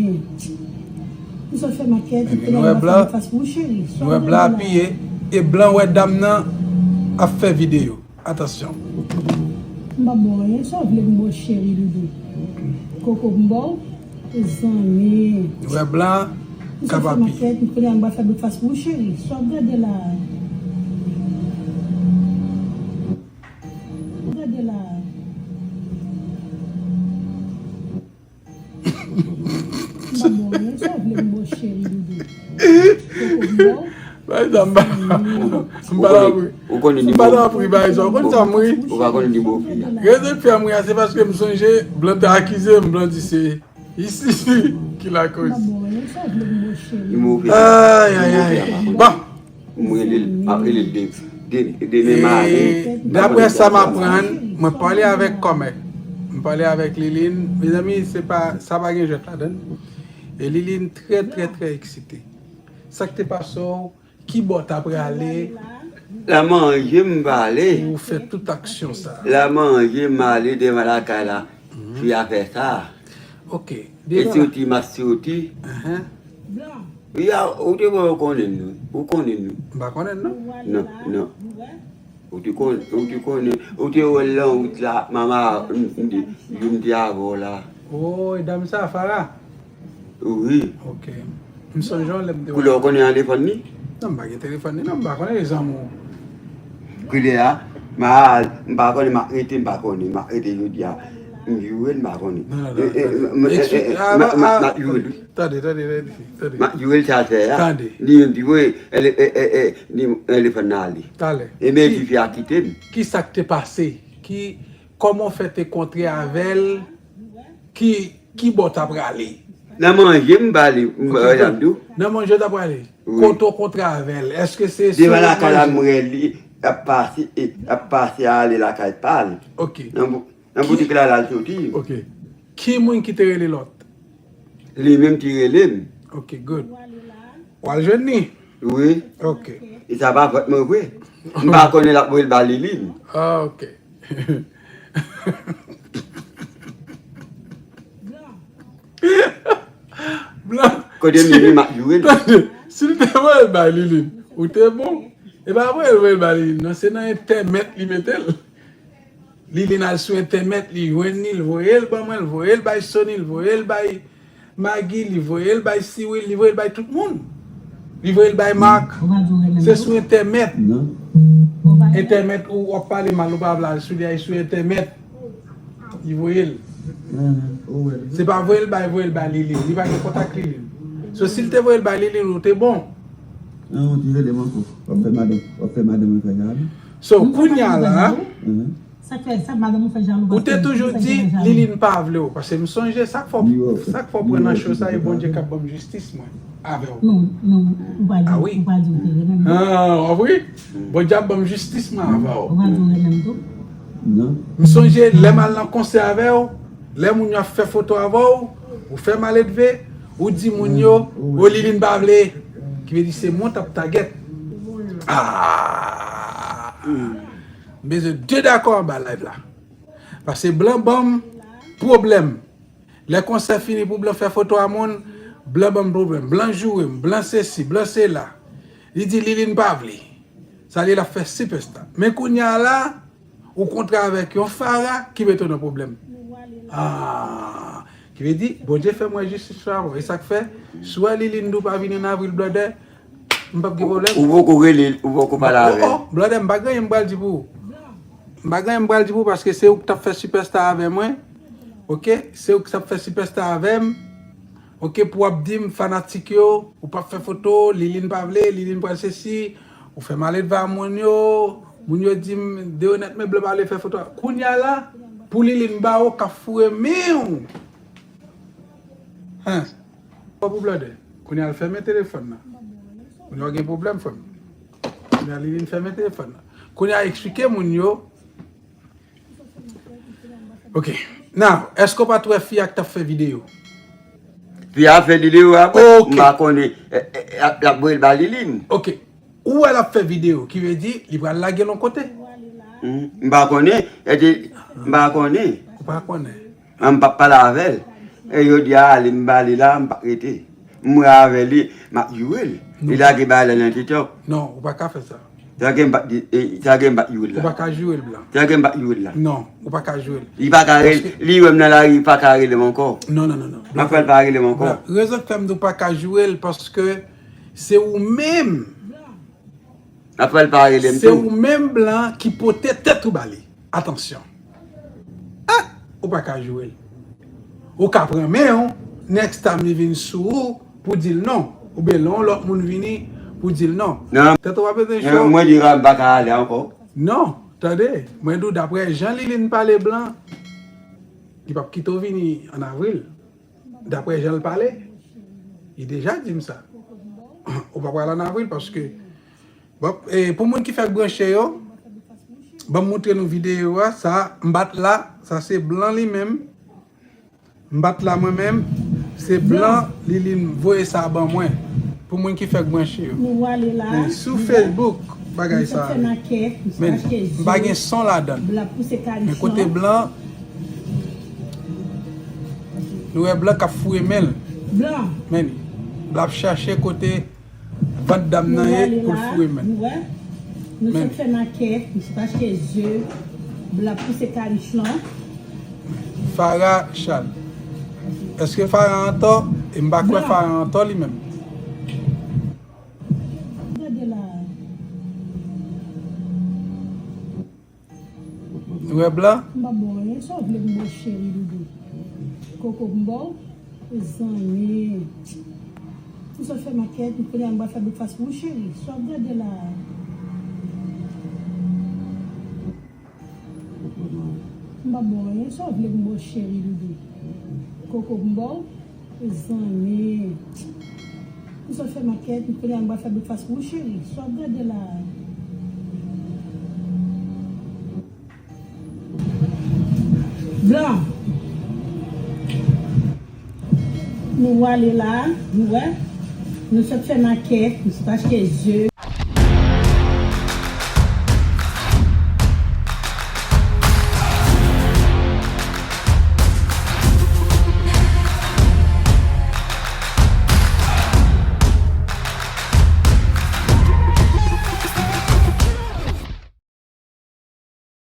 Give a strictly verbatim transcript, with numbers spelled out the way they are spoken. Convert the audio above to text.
Ebyen, nou wè blan, nou wè blan apiye, e blan wè dam nan ap fè videyo. Atansyon. M pa ba w anyen, sa w vle m ba w cheri doudou? Koko m ba w? Zanmi. Nou wè blan k ap apiye. M pral fè breakfast pou ou, cheri. Sa w ap gade la? Gade la. M pa ba w anyen, sa w vle m ba w cheri doudou? Koko m ba w? Bay sa m pa, m pa nan pri. Ou konnen li bon. M pa nan pri, bay sa. Ou konn sa m ri? Ou pa konnen li bon fi a. Rezon k fè m ri a, se paske m sonje blan te akize m, blan di se Isi ki lakoz. Li move. Ay, ay, ay. Bon. M rele l, m ap rele l de, de, demen maten. Daprè sa m aprann, mwen pale avèk kòmè. M pale avèk Liline. Mezanmi, se pa, sa pa gen jwèt ladan l. E Liline trè, trè, trè eksite. Sa k te pase w? Ki bò w ta prale? La manje m pale. Pou w fè tout aksyon sa. La manje m ale devan lakay la. Fi a fè sa. Ok. E soti m ap soti. Wi, a, ou te wè, ou konnen nou. Ou konnen nou. M pa konnen non. Non, non. Ou te kon, ou te konnen, ou te wè l nan wout la, manman, m, m te, m te avè w la. O, e dam sa, Fara? Wi. Ok. M sonje w lè m te wè. Koulè w konnen an telefòn ni? Non, m pa gen telefòn ni, non, m pa konnen e zanmi w. Koulè a, m a, m pa konnen, m ap rete, m pa konnen, m ap rete jodi a. M joure l, m pa konnen. Non, non, non, tande. M ap joure l. Tande, tande, tande, tande. M ap joure l sa l fè a. Tande. Li menm di, wi, e, e, e, e, li, telefòn nan ale. Talè. E men di fi a kite m. Ki sa k te pase? Ki, kòman w fè te kontre avè l? Ki, ki bò w ta prale? Nan manje m pale, m, jan m di w. Nan manje w ta prale? Wi. Kote w kontre avè l? Èske se sou manje? Devan lakay la, m wè li ap pase, e, ap pase ale lakay pa l. Ok. Nan bou-, nan boutik la, l al soti. Ok. Ki moun ki te rele lòt? Li menm ki rele m. Ok, good. W al jwenn li? Wi. Ok. E sa pa fòt mwen vre. M pa konnen l ap voye l ba Liline. Ah, ok. Blan. Kote m ye, m ap joure l. Tande, si l te voye l ba Liline, ou te bon. E pa voye l, voye l ba Liline, non, se nan entèmèt li mete l. Liline al sou entèmèt, li jwenn li, l voye l ban mwen, l voye l bay Sony, l voye l bay Maggie, li voye l bay Siwil, li voye l bay tout moun. Li voye l bay Marc. Se sou entèmèt. Entèmèt ou w ap pale mal, ou pa vle al sou li, al sou entèmèt. Li voye l. Se pa voye l bay, voye l bay Liline. Li pa gen kontak Liline. So, si l te voye l bay Liline, ou te bon. Nan yon ti rele m ankò. W ap fè madanm, w ap fè madanm mwen fè sa, wi. So, kounye a la, Sa k fè, sa k madanm ou fè jalou? Ou te toujou di Liline pa vle w, paske m sonje sa k fè w, sa k fè w pran nan cho sa, e Bondye k ap ban m jistis mwen avè w. Non, non, ou pa di, ou pa di ou te renmen m. Ah, w ap ri? Bondye ap ban m jistis mwen avè w. Ou pa di ou renmen m tou? Non. M sonje lè m al nan konsè avè w, lè moun yo ap fè foto avè w, ou fè maledve, ou di moun yo, o Liline pa vle, ki vle di se mwen t ap tagèt. Ah! M bezwen de dakò anba live la. Paske blan ban m pwoblèm. Lè konsè fini pou blan fè foto a moun, blan ban m pwoblèm. Blan joure m, blan sesi, blan sela. Li di Liline pa vle. Sa li l ap fè sipèsta. Men kounye a la, ou kontre avèk yon Fara ki mete w nan pwoblèm. Ah, ki vle di, Bondye fè m wè jistis la avè w. E sa k fè, si w wè Liline di w pa vini an avril, blòdè, M p ap gen pwoblèm. Ou poko rele l, ou poko pale avè l. Oh, oh, blòdè, m pa gen anyen m pral di pou ou. M pa gen anyen m pral di pou ou paske se ou ki t ap fè sipèsta avè mwen. Oke? Se ou ki t ap fè sipèsta avè m. Oke, pou w ap di m fanatik yo, ou p ap fè foto, Liline pa vle, Liline pral sesi, ou fè maledve a moun yo, moun yo di m, de onèt men blan pa vle fè foto. Kounye a la, pou Liline ba ou k ap foure men w. Hen. Fò pou blòdè. Kounye a l fèmen telefòn nan. Kounye a w gen pwoblèm, frè m. Kounye a li vin fèmen telefòn nan. Kounye a eksplike moun yo. Ok. Now, èske w pa t wè fi a k t ap fè videyo? Fi a fè videyo a, m pa konnen. E, e, e, l ap voye l ba Liline. Ok. Ou wè l ap fè videyo, ki vle di li pral lage l yon kote. M pa konnen, e di, m pa konnen. Ou pa konnen. An, m p ap pale avè l. E jodi a, ale m ba li la, m pa rete. M wè avè li, m ap joure l. Li lage bagay la nan TikTok. Non, ou pa ka fè sa. Sa gen m pa t di, e, sa gen m pa t joure l la. Ou pa ka joure l, Blan. Sa gen m pa t joure l la. Non, ou pa ka joure l. Li pa ka rele, li wè m nan lari, li pa ka rele m ankò. Non, non, non, non. M ap fè l pa rele m ankò. Blan, rezon k fè m di w pa ka joure l, paske se ou menm. M ap fè l pa rele m tou. Se ou menm, Blan, ki pote tèt ou ba li. Atansyon. Ah! Ou pa ka joure l. Ou ka pran men w, next time li vin sou ou pou di l non. Oubyen lè yon lòt moun vini pou di l non. Non. Tèt ou pa bezwen cho. Mwen di m pa ka ale ankò. Non, tande, mwen di w daprè jan Liline pale, Blan, li p ap kite w vini an avril. Daprè jan l pale, li deja di m sa. Ou pa pral an avril paske Bon, e, pou moun ki fèk branche yo, ban m moutre nou videyo a, sa, m pa t la, sa se Blan li menm. M pa t la mwen menm, se Blan, li, li voye sa ban mwen. Pou moun ki fèk branche yo. Men sou Facebook, bagay sa. Men, m pa gen son ladan l. Men kote Blan, nou wè Blan k ap foure men l. Men, Blan ap chache kote vant dam nan ye pou l foure men. Nou wè, nou sot fè makèt, nou sot achte ze, Blan ap pouse kalich lan. Farah Charles. Èske Farah antò? E m pa kwè Farah antò li menm. Gade la. Ou wè Blan? M pa ba w anyen, sa w vle m ba w cheri doudou? Koko m ba w? Mezanmi. M sot fè makèt, m kounye a m pral fè breakfast pou ou cheri. Sa w ap gade la a? M pa ba w anyen, sa w vle m ba w cheri doudou? Koko m ba w? Mezanmi. M sot fè makèt, m kounye a m pral fè breakfast pou ou cheri. Sa w ap gade la a? Blan. Nou ale la, nou wè. Nou sot fè makèt, nou sot achte ze,